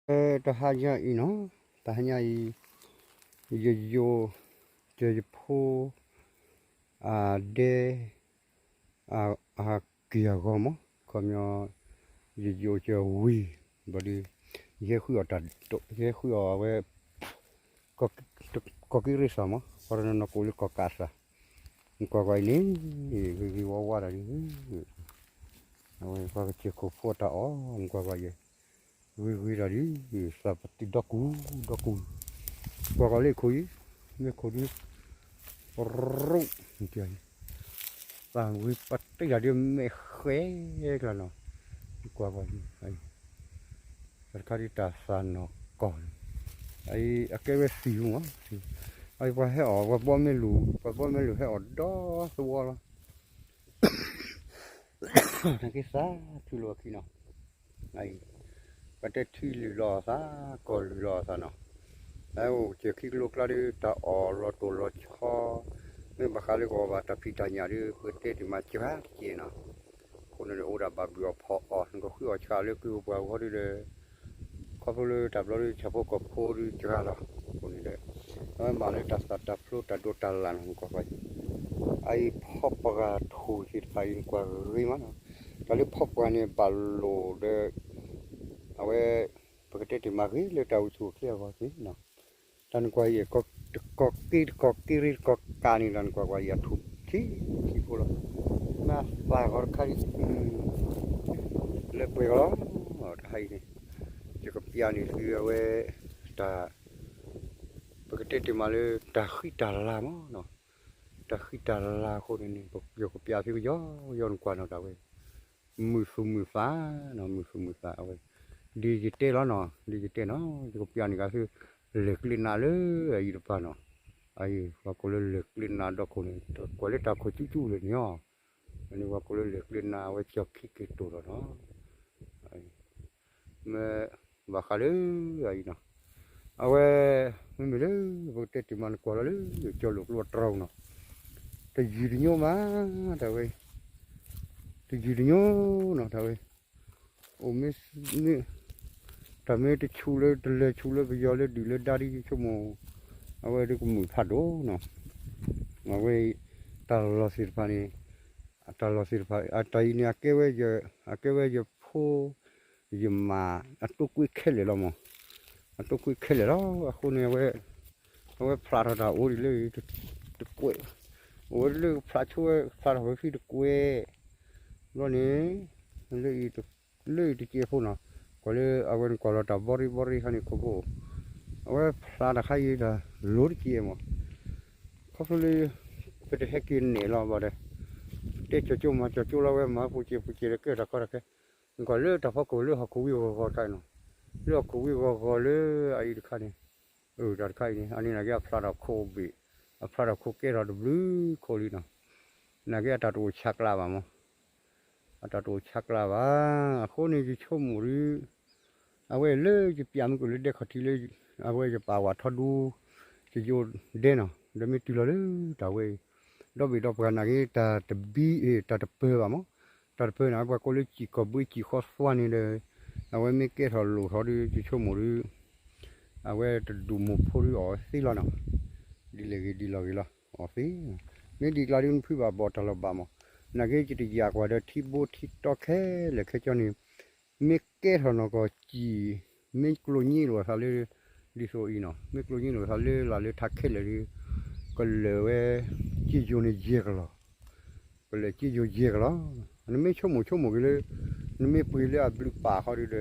တဟါညါအံၤနီၤ, တဟါညါအံၤ ယယိၤ ကၢၤယဖိ အဒဲ အက့ၢ်အဂီၤမး, ခီပညီ ယယိၤကၢၤဝံၤ ဘၣ်ဒီး ယဟဲဃုအီၣ်တၢ်ဒိး ယဟဲဃုအီၣ်အဝဲ ကီၢ်က့ရ့စၢ်မး, ပှၤတနီၤနီၤကိးလၢကီၢ်ကးစၢ်, နကွၢ်ကွၢ်အံၤန့ၣ် ဂ့ၤဂ့ၤဝါဝါတၢ်ဒ် အဝဲပှၤကစၢၢ်ခိၣ်ဖိအတၢ်အီၣ် နကွၢ်ကွၢ်အံၤ ဂ့ၤဂ့ၤတၢ်ဒ် သးပတုာ်ဒီကူၣ်ဒီကူၣ်, ကွၢ်ကွၢ်လၢခိၣ်အံၤ မ့ၢ်ခိၣ်ဒ် ရူၣ် သးဝံၤပတ့ၢ်တၢ်ဒ်မဲာ်ဃဲကျါနီၤ, ကွၢ်ကွၢ် တၢ်တခါဒ်တၢ်သးနီၢ်ကီၢ်န့ၣ် အကဲဝဲသံၣ်မး, အပှၤဟဲအီၣ် ပှၤဘီမ့ၢ်လူၤ ပှၤဘီမ့ၢ်လူၤဟဲအီၣ်ဒီသဝီလီၤ, နကသးထုးလိာ်အခံနီၤ, ပှၤတဲထံလုၢ်လီၤအသး ကီၢ်လုၢ်လီၤအသးနီၤ, အိၣ်စၢၤခံကလိကျါဒ် တၢ်အီၣ်လီၤတိၢ်လီၤဆီ မ့ၢ်ဘၣ်ဃးလၢကအီၣ်ဘၣ်တၢ်ဖံးတၢ်ညၣ်ဒ် ပတဲတ့ၢ်မးစှၤတက့ၢ်နီၤ, အဃိန့ၣ် အိၣ်ဒၣ်ဘၣ်ဘုၣ်အီၣ်ဖီၣ်အီၣ် နကဃုအီၣ်ဆှးလၢကုၢ်ပှၤဂီၢ်ဒ်ဒီး ခီဖျိလၢတၢ်ဘျီဒ်ဆၣ်ဖိကီၢ်ဖိဒ်စှၤလီၤ, အဃိန့ၣ်ဒီး အဝဲမၤလၢတၢ်သးတၢ်ဖျိတၢ်ဒိးတၢ်လၣ်နီၤ နကွၢ်ကွၢ်အံၤ, အအံၤဖီပှၤထူၣ်သ့ၣ်တဖၣ်အံၤ နကွၢ်ဂ့ၤမးနီၤ, တၢ်လၢဖီပှၤန့ၣ် ဘၣ်လိာ်ဒီး အဝဲ ပကတဲတ့ၢ်မးဂ့ၤလၢတၢ်အိၣ်ဆူၣ်အိၣ်ချ့အဂီၢ်သ့နီၤ, တၢ်နကွၢ်အံၤ တကီၢ်က့တကီၢ်က့ရ့တကီၢ်ကးန့ၣ် တၢ်နကွၢ်ကွၢ်အံၤ အထူၣ်ထံထံဖိလီၤ, မ့ၢ်သးဂီၤတခါဒ် လၢပှဲၤဂီၤလီၤ, တဟါအံၤန့ၣ် ယကပျးန့ၢ်သုအဝဲ တၢ် ပကတဲတ့ၢ်မးလၢတၢ်ဃံတၢ်လၤမးနီၤ, တၢ်ဃံတၢ်လၤအဃိန့ၣ်န့ၣ် ယကပျးသုကယီယီနကွၢ်နီၤ တၢ်ဝဲ မုာ်သူၣ်မုာ်သးနီၤ မုာ်သူၣ်မုာ်သးအဝဲ ဒ်ယတဲလီၤနီၤ ဒ်ယတဲနီၤ ယကပျးန့ၢ်က့ၤသု လဲၤကျ့နးလၢအအံၤတပၤနီၤ, အအံၤပှၤကိးလၢလဲၤကျ့နးဒီခိၣ်န့ၣ် ကွၢ်လၢတၢ်ခိၣ်ကၠူကၠူလၢာ်န့ၣ်အီၤ, အန့ၣ်ပှၤကိးလၢလဲၤကျ့နးအဝဲကၠီၤခံက့ၤတိၢ်လီၤနီၤ မ့ၢ်ဘၣ်ဃးလၢအအံၤနီၤ, အဝဲ မ့မ့ၢ်လၢ ပကတဲတ့ၢ်မးနကွၢ်လီၤလၢ ကၠီၤလိာ်ကျိအတြီၤနီၤ, တယံာ်တညိမး တၢ်ဝဲ တယံာ်တညိနီၤ တၢ်ဝဲ အိၣ်မ့ၢ် မ့ၢ် တၢ်မ့ၢ်တဆူၣ်လၢ တလဲၤဆူၣ်လၢပယီၤလၢဒုၣ်လၢဒါဒ်ယဆိကမိၣ် အဝဲဒ်ကမုာ်ဖးဒိၣ်နီၤ, အဝဲ တၢ်လီၢ်သ့ၣ်တဖၣ်န့ၣ် တၢ်လီၢ်သ့ၣ်တဖၣ် အတၢ်အံၤန့ၣ် အကဲဝဲ အကဲဝဲယဖိ ယမး အတိာ်ကွံာ်ခဲလၢာ်လီၤမး, အတိာ်ကွံာ်ခဲလၢာ်လီၤ အဃိန့ၣ် အဝဲ အဝဲဖျးထီၣ်တၢ်အိၣ်ဒ်လၢ တကွဲး အိၣ်ဝဲလၢဖျးဆိဝဲ ဖျးထီၣ်ဝဲဖံတကွဲး ဘျီန့ၣ် လၢအံၤ လၢအံၤတကဲးဖိနီၤ, ကွၢ်လၢအဝဲနကွၢ်လီၤတၢ်ဘီရ့ဘီရ့ခါန့ၣ် ခိၣ်ဖိ အဝဲဖျးတၢ်ခါအံၤတၢ်လိၤတကဲးမး, ခီဖျိလၢ ပတဟဲက့ၤနဲၣ်လီၤဘၣ်ဒီး တဲကၠီၤကၠိမၤကၠီၤကၠိလီၤဝဲမၤပူၤစ့ပူၤစ့လၢကဲတၢ်ကီတၢ်ခဲ, နကွၢ်လၢတၢ်ဖီခိၣ်လၢဟီၣ်ခိၣ်ဝံၤဂီၤဂီၤတခါအံၤနီၤ, လၢဟီၣ်ခိၣ်ဝံၤဂီၤဂီၤလၢအအံၤတခါန့ၣ် တၢ်တခါအံၤန့ၣ် အန့ၣ်နာ်က့အဖျးထီၣ်ခိၣ်ဘ့ၣ်, အဖျးထီၣ်ခိၣ်ကဲထီၣ်တဘျုးခိၣ်လံနီၤ, နာ်က့အတၢ်တအိၣ်ဆါကျါဘၣ်မး, အတၢ်တအိၣ်ဆါကျါဘၣ်, အဃိန့ၣ်ယဆိကမိၣ်ဒ် အဝဲလၢယပျးမုၢ်ကလၢဒဲခီၣ်ထံးလၢ အဝဲယပာ်ဝးထီဒူ ယယိဒဲနီၤ, ဒီးမ့ၢ်တုၤလီၤလၢတၢ်ဝဲအံၤ ဒီဘ့ၣ်ဒီပှၤနာ်က့ တၢ်တဘံ တၢ်တပၢၢ်ဘၣ်မး, တၢ်တပၢၢ်န့ၣ် ပှၤကိးလၢစံၣ်ကီၢ်ဘှ့စံၣ်ဃီသွါန့ၣ်ဒီး အဝဲမ့ၢ်ကဲထီၣ်လိာ်ထီဒ်ယဆိကမိၣ်ဒ် အဝဲတဒူၣ်မိၢ်ဖိဒ်အီၤသ့လီၤနီၤ, ဒ်လဲၣ်ဂ့ၤဒ်လီၤဂ့ၤလီၤ အီၤသ့, မ့ၢ်ဒ်ကျါဒ်နဖုဘၣ်ဘီၣ်တၢ်လီၢ်ဘၣ်မး, နာ်က့ယတယာ်ကွၢ်ဒီးထံဘိထံတီခဲလၢာ်ခဲဆ့န့ၣ် မ့ၢ်ကဲထီၣ်နီၢ်ကီၢ်စံၣ် မ့ၢ်ကျိၣ်ညိလိာ်အသးလၢ ဒ်သိးအံၤနီၤ မ့ၢ်ကျိၣ်ညိလိာ်အသးလၢလၢ်လၢထးခဲလၢာ်ဒီး ကလၢာ်ဝဲ စ့ယိၤန့ၣ်ယဲၢ်ကလီၢ်, ကလၢာ်စ့ယိၤယဲၢ်ကလီၢ်, နမ့ၢ်ဆိကမိၣ်ဆိကမိၣ်က့ၤလၢ နမ့ၢ်ပှ့ၤလၢအဘျုးပာ်ဃီဒီး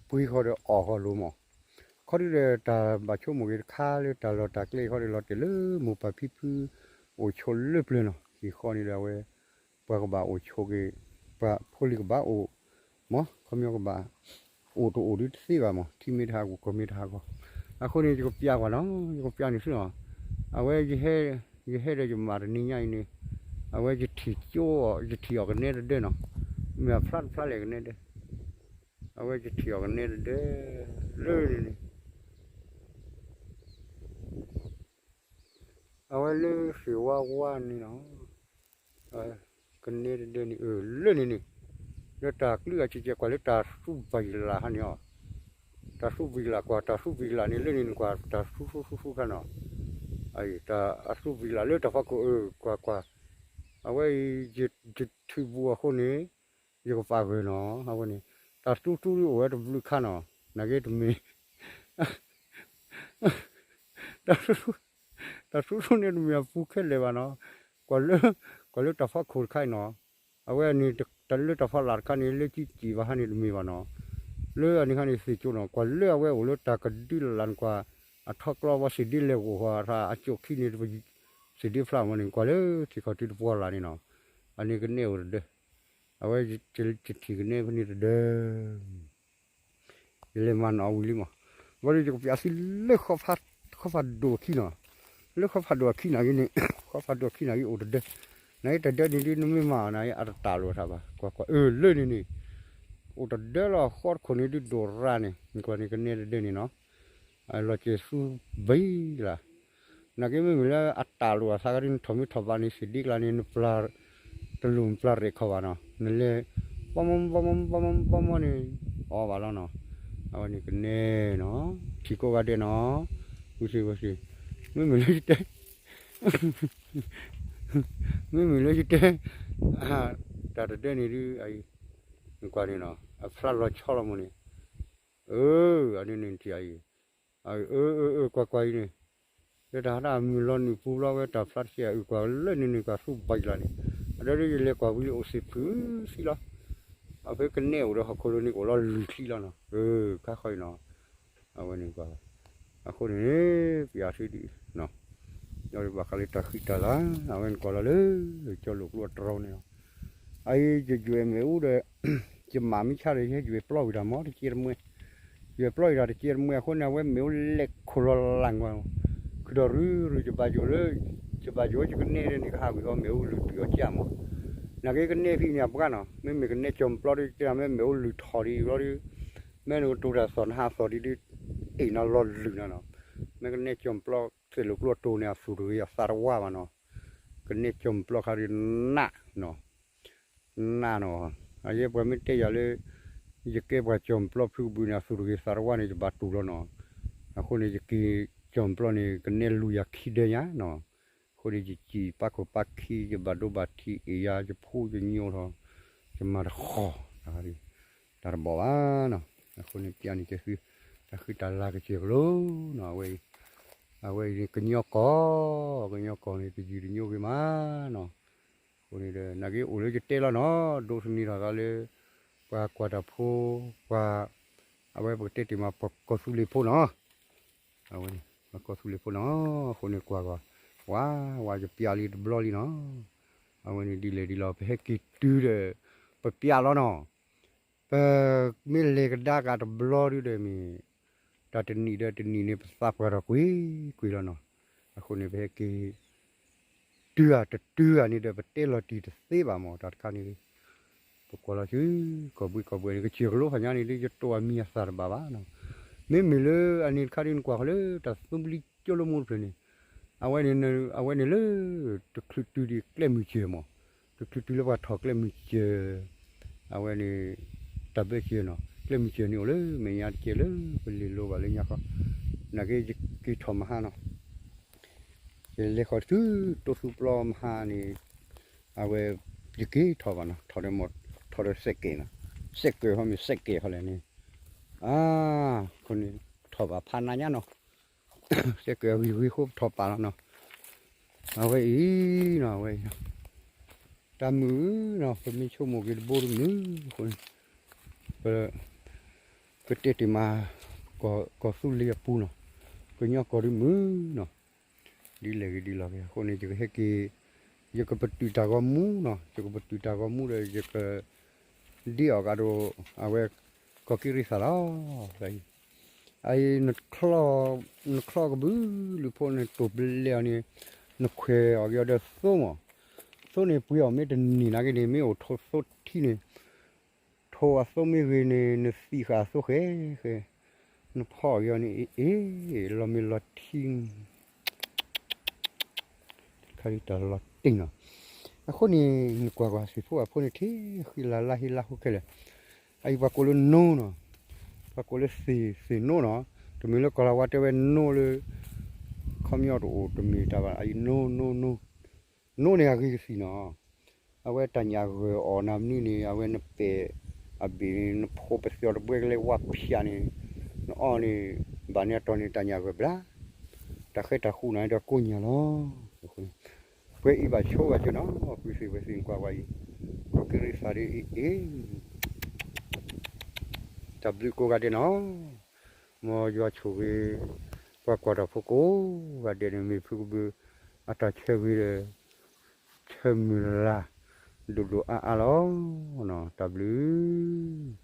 ပှ့ၤဃီဒီးအီၣ်ဃီလိၤမး, ခီဒုဒီးတၢ်ဘၣ်ဆိကမိၣ်က့ၤတခါလၢတၢ်လီၢ်တၢ်ကျဲအံၤဃီဒီးလီၤတဲာ်လၢမိၢ်ပၢ်ဖံဖု အိၣ်ဆိးလၢပျၢၤနီၤ, ဟံၣ်ဃီန့ၣ်ဒီးအဝဲ ပှၤကဘၣ်အိၣ်ဆိးက့ၤ ပှၤဖိလံၤကဘၣ်အိၣ် မး ခီပညီကဘၣ် အိၣ်တအိၣ်ဒ်တသ့ဘၣ်မး ထံမ့ၢ်တဟးဂီၤကီၢ်မ့ၢ်တဟးဂီၤ, အဃိန့ၣ် ယကပျးကွၢ်နီၤ ယကပျးန့ၢ်သုနီၤ, အဝဲ ယဟဲဒီးယမၤတနံၤညါအံၤန့ၣ် အဝဲယထံၣ်ကၠိ ယထံၣ်အီၤကနဲတဒၢနီၤ, မ့ၢ်အဖျါတဖျါလဲၣ်ကနဲဒၢ, အဝဲယထံၣ်အီၤကနဲတဒၢ လၢန့ၣ်န့ၣ် အဝဲလၢသ့ၣ်ဝါဝါန့ၣ်နီၤ, ကနဲတဒၢန့ၣ် အၢ လၢန့ၣ်န့ၣ်, လၢတၢ်ကျုးအစဲးကဲးကွၢ်လၢတၢ်သူဘၣ်ယလၢ်ဟါန့ၣ်အီၤ, တၢ်သူၣ်ဘံၣ်ကလးကွၢ် တၢ်သူၣ်ဘံၣ်ကလးန့ၣ် လၢန့ၣ်နကွၢ် တၢ်သူၣ်သူၣ်သူၣ်သူၣ်ခါနီၤ, အသူၣ်ဘံၣ်ကလးလၢတၢ်ဖီခိၣ် အကွၢ်ကွၢ်, အဝဲအံၤ ယထုးဘူးအဃိန့ၣ် ယကပာ်ဂၢၢ်နီၤ, အဝဲန့ၣ် တၢ်သူၣ်သူၣ်အိၣ်ဝဲတဘျုးခါနီၤ, နာ်က့တမ့ၢ် တၢ်သူၣ်သူၣ်န့ၣ်တမ့ၢ်အပူၤခဲလၢာ်ဘၣ်နီၤ, ကွၢ်လၢ ကွၢ်လၢတၢ်ဖီခိၣ်တခါအံၤနီၤ, အဝဲန့ၣ် တၢ်လၢတၢ်ဖီလာ်တခါန့ၣ် လၢကံကံၣ်ဘၣ်ဟါန့ၣ်တမ့ၢ်ဘၣ်နီၤ, လၢအန့ၣ်ခါန့ၣ် သ့ၣ်ကၠိနီၤ, ကွၢ်လၢအဝဲအိၣ်လၢတၢ်ကဒုလၢ်လၢ်န့ၣ်ကွၢ်, အထီကျီဝဲစ့ၢ်ဒ့လဲၤဂိၢ်ဃီအထါ အကၠိၣ်ခံန့ၣ် စ့ၢ်ဒ့ဖျါမ့ၢ်န့ၣ် ကွၢ်လၢထံခီၣ်ထံတပှီလၢ်န့ၣ်နီၤ, အန့ၣ်ကနဲအိၣ်တဒၢ, အဝဲ ယထံၣ်ကနဲဖဲန့ၣ်တဒၢ ယလဲၤမၤနီၣ်ဝံၤလံမး, ဘၣ်ဒီးယကပျးသုလၢ ဃီဖးဒိၣ်အခံနီၤ, လၢဃီဖးဒိၣ်အခံနာ်က့န့ၣ် ဃီဖးဒိၣ်အခံနာ်က့အိၣ်တဒၢ, နာ်က့တဒၢန့ၣ်ဒ်နမ့ၢ်မၤအီၤနာ်က့ အတတၢ်လိာ်အသးဘၣ်, ကွၢ်ကွၢ် အၢ လၢန့ၣ်န့ၣ် အိၣ်တဒၢလီၤ ဃီတခိၣ်န့ၣ်ဒ်ဒိၣ်ရၤန့ၣ် နကွၢ်န့ၣ်ကနဲတဒၢန့ၣ်နီၤ လီၤစဲၤသူဘံလၤ, နာ်က့မ့မ့ၢ်လၢအတၢ်လိာ်အသးကဒ်နထီၣ်မ့ၢ်ထီၣ်ဘးန့ၣ် စ့ၢ်ဒ့ကျါန့ၣ် နပျၢ် တလိၣ်နပျၢ်ရဲၣ်ခီၣ်ဘၣ်နီၤ နလဲၤ ဘီမီဘီမီဘီမီဘီမီန့ၣ် အီဘၣ်လီၤနီၤ, အဝဲန့ၣ်ကနဲနီၤ ထံကိးဂၤဒဲးနီၤ, ဝံၤသ့ၣ်ဝဲသ့ၣ် မ့မ့ၢ်လၢယတဲ မ့မ့ၢ်လၢယတဲ တၢ်တဒၢန့ၣ်ဒ် နကွၢ်န့ၣ်နီၤ အဖျါလီၤဆီလီၤမ့ၢ်န့ၣ်, အ အန့ၣ်န့ၣ်ထံၣ်အံၤ, အ အ ကွၢ်ကွၢ်အံၤန့ၣ်, လၢတၢ်ဟးတၢ်မုၢ်လီၤနုာ်ပူၤလီၤဝဲတၢ်ဖျါတစဲးအုၣ်ကွၢ်လၢန့ၣ်န့ၣ် ကွၢ်သူၣ်ဘံလၤန့ၣ်, အဒိဒ်ယလဲၤကွၢ်ဝံၤလၢအိၣ်သ့ၣ်ဖုးသံလီၤ, အဖဲကနဲအိၣ်ဒီးဟီၣ်ခိၣ်လိၤန့ၣ်အိၣ်လီၤလွံၢ်ချံလီၤနီၤ, ခါဃီအံၤနီၤ, အဝဲန့ၣ်ကွၢ်, အဃိန့ၣ် ပယီၤသုဒ် ဒီးဘၣ်ဃးလၢတၢ်ဃံတၢ်လၤ အဝဲန့ၣ်ကွၢ်လီၤလၢ ကၠီလိာ်ကျိအတြီန့ၣ်လီၤ, အအံၤယယွဲၢ်မ့ၣ်အူဒီး ယမၤမ့ၢ်ဆါဒီး ယဟဲယွဲၢ်ပျီဝံၤတၢ်မ့ၢ်တကဲတမှဲ, ယွဲၢ်ပျီဝံၤတၢ်တကဲတမှဲအဃိန့ၣ် အဝဲမ့ၣ်အူလဲၤခိၣ်လီၤလၢ်ကွၢ်, ခုၣ်ဒီးရုရု ယဘၣ်ယိၣ်လၢ ယဘၣ်ယိၣ်လၢယကနဲဒၣ်န့ၣ် ကဟးဝံၤဃီမ့ၣ်အူလုၢ်တုၤအီၤကၠၢ်မး, နာ်က့ကနဲဖဲန့ၣ်အပှၤနီၤ မ့မ့ၢ်ကနဲကၠီၤပျီဒ်ကဲမ့ၢ်မ့ၣ်အူလုၢ်ထီၣ်ဒံးဘျီဒ် မ့ၢ်နကတိၤတၢ်သီၣ်နဟးသီၣ်ဒံးဒ် အ့ၣ်နၤလီၤလုၢ်နီၤနီၤ, မ့ၢ်ကနဲကၠီၤပျီ သ့ၣ်လိာ်ကျိအတိၤန့ၣ် အသူၣ်တဂ့ၤအသးတဝါဘၣ်နီၤ, ကနဲကၠီၤပျီခါဒ်နးနီၤ, နးနီၤ, အယဲပှၤမ့ၢ်တဲယၤလၢ ယကဲပှၤကၠီၤပျီဖုကဘုးန့ၣ် အသူၣ်တဂ့ၤသးတဝါန့ၣ် ယဘၣ်တူၢ်လီၤနီၤ, အဃိန့ၣ် ယက့ၤကၠီၤပျီန့ၣ် ကနဲလူၤယၤခံဒဲညါနီၤ, အဃိန့ၣ် ယစံၣ်ပၣ်ခိၣ်ပၣ်ခံ ယဘၣ်ဒိဘၣ်ထံးအ့ၣ်ယၤ ယဖိယညိထီၣ် ယမၤတဃီၤ တၢ်တဘီၣ်ဘၣ်နီၤ, အဃိန့ၣ် ပျဲန့ၣ်ကဲသု တၢ်ဃံတၢ်လၤကစၢၢ်ကလိနီၤ, အဝဲအံၤ အဝဲအံၤန့ၣ် ကညီကီၢ် ကညီကီၢ်န့ၣ် တယုၢ်တညိဂ့ၤမးနီၤ, အဃိန့ၣ်ဒီး နာ်က့အိၣ်လၢယတဲလီၤနီၤ ဒိးသန့ၤထီၣ်သးလၢ ပှၤကွၢ်တၢ်ဖိ ပှၤ အဝဲပကတဲတ့ၢ်မး ပှၤကီၢ်သူလ့ၤဖိနီၤ အဝဲန့ၣ် ပှၤကီၢ်သူလ့ၤဖိနီၤ အဃိန့ၣ်ကွၢ်ကွၢ် ဝါ ဝါယပျးလံတဘျီလံနီၤ, အဝဲန့ၣ်ဒ်လဲၣ်ဒ်လဲၣ် ပဟဲက့ၤတုၤဒီး ပပျးလီၤနီၤ, ပမ့ၢ်လဲၤကဒါက့ၤတဘျီဒုဒီးမ့ၢ် တၢ်တနံၣ်ဒီးတနံၣ်န့ၣ် ပသးပှၢ်ထီၣ်ကွ့ၢ်ကွ့ၢ်လီၤနီၤ, အဃိန့ၣ် ပဟဲက့ၤ တုၤဧါတတုၤဧါန့ၣ်ဒီး ပတဲလီၤတံၢ်တသ့ဘၣ်မး တၢ်တခါန့ၣ် ပကွၢ်လီၤဆူ ကီၢ်ဘှံးကီၢ်ဘှဲၤန့ၣ် ကစၢၢ်ကလိဖးညါန့ၣ် ယတိၢ်အမံၤအသၣ်တဘၣ်ဘၣ်နီၤ, မ့မ့ၢ်လၢအန့ၣ်တခါဒ်နကွၢ်ဃီလၢ တၢ်သူဘျံကၠိလၢမူတဖျၢၣ်န့ၣ် အဝဲန့ၣ် အဝဲန့ၣ်လၢ တချုးတုၤဒံးကျဲမုၢ်စၢၤမး, တချုးတုၤလၢပှၤထီၣ်ကျဲမုၢ်စၢၤ အဝဲန့ၣ် တၢ်ဘၢစၢၤနီၤ, ကျဲမုၢ်စၢၤန့ၣ်အိၣ်လၢမဲာ်ညါတကဲလၢပလ့ၢ်လိၤဘၣ်လၢညါဃီ, နာ်က့ယက့ၤထီၣ်မဟါနီၤ, ယလဲၤဃီၤတုၤတိၢ်သူပျီမဟါန့ၣ် အဝဲ ယက့ၤထီၣ်ဘၣ်နီၤ, ထီၣ်ဒီးမ့ၢ် ထီၣ်ဒီးစဲးကဲးနီၤ, စဲးကဲးဟီမ့ၢ်စဲးကဲးဟီလဲၣ်န့ၣ်, အါ အဃိန့ၣ် ထီၣ်ဘၣ်ဖးနးညါနီၤ, စဲးကဲးအဂံၢ်ဂ့ၤဃိပထီၣ်ပာ်လီၤနီၤ, အဝဲအံၤနီၤ အဝဲအံၤ တၢ်မုာ်နီၤ ပမ့ၢ်ဆိကမိၣ်က့ၤတဘိတမုာ်အဃိန့ၣ် ပ ကတဲတ့ၢ်မး ကီၢ်သူလ့ၤအပူၤနီၤ, ကညီကီၢ်ဒ်မုာ်နီၤ, ဒ်လဲၣ်ဂ့ၤဒ်လဲၣ်ဂ့ၤ အဃိန့ၣ် ယကဟဲက့ၤ ယကပတုာ်တၢ်ဂီၤမူနီၤ, ယကပတုာ်တၢ်ဂီၤမူဒီး ယက ဒ်အီၣ်ကဒီး အဝဲ ကီၢ်ကံရံသးလီၤ. အအံၤ နချီၣ်ကဘုးလုၢ်ဖိန့ၣ် တိၢ်ပလဲအီၤန့ၣ် နခွဲးအီၤက့ၤအီၤဒီးသိမး, သိန့ၣ်ပှ့ၤအီၤမ့ၢ်တနံၤနာ်က့န့ၣ် မ့ၢ်အိၣ်ထိးသိထံန့ၣ် ထိးအသိမ့ၢ်ဂ့ၤန့ၣ် နသံဃာ်အသိဃဲဃဲ, နဖီၣ်အီၤက့ၤအီၤန့ၣ် အ့ၣ် လီၤမ့ၢ်လီၤထံ တၢ်လီၤတံၢ်နီၤ, အဃိန့ၣ် နကွၢ်ကွၢ် သ့ၣ်ဖိအဖိန့ၣ် ထံၣ်ဃံလၤလါဟ့လါဟူခဲလၢာ်, အအံၤပှၤကိးလၢနိနီၤ, ပှၤကိးလၢသ့ၣ် သ့ၣ်နိနီၤ, တမ့ၢ်လၢကီၤလၤဝါတဲဝဲနိလၢ ခီပညီတအိၣ်တမ့ၢ်တၢ်ဘၣ်, အအံၤနိ နိ နိ, နိန့ၣ်အဂ့ၤကသံၣ်နီၤ, အဝဲတၢ်ညၣ်ဂၢၢ်အီၣ်နၤမနုၤန့ၣ် အဝဲနပဲာ်အဘ့ၣ်န့ၣ် နဖိပသ့ၣ်အီၤတဘှဲကလဲၤဝါဖၠးန့ၣ်, နအီၣ်န့ၣ် ဘၣ်န့ၢ်အတီၢ်န့ၣ် တၢ်ညၣ်ဂၢၢ်ဘျါ, တၢ်ဃဲတၢ်ဃူန့ၣ်ဒီးကိးညၣ်လီၤ. ပှဲၤအံၤဘၣ်ဆိဘၣ်စၢၤနီၤ, ပုၢ်သ့ၣ်ဝဲၢ်သ့ၣ်ကွၢ်ဝဲအံၤ, ကီၢ်က့ရ့သးဒ်အံၤအံၤ တၢ်ဘျုးကိးဂၤဒဲးနီၤ, မ်ယွၤဆိၣ်ဂ့ၤ ပှၤကွၢ်တၢ်ဖိကိးဂၤဒဲးန့ၣ် မ့ၢ်ဖုကဘုးအတၢ်ဆၢဂ့ၤဒီး ဆၢမုၢ်လၢ် ဒိၣ်ဒိၣ်အါအါလီၤ. တၢ်ဘျုး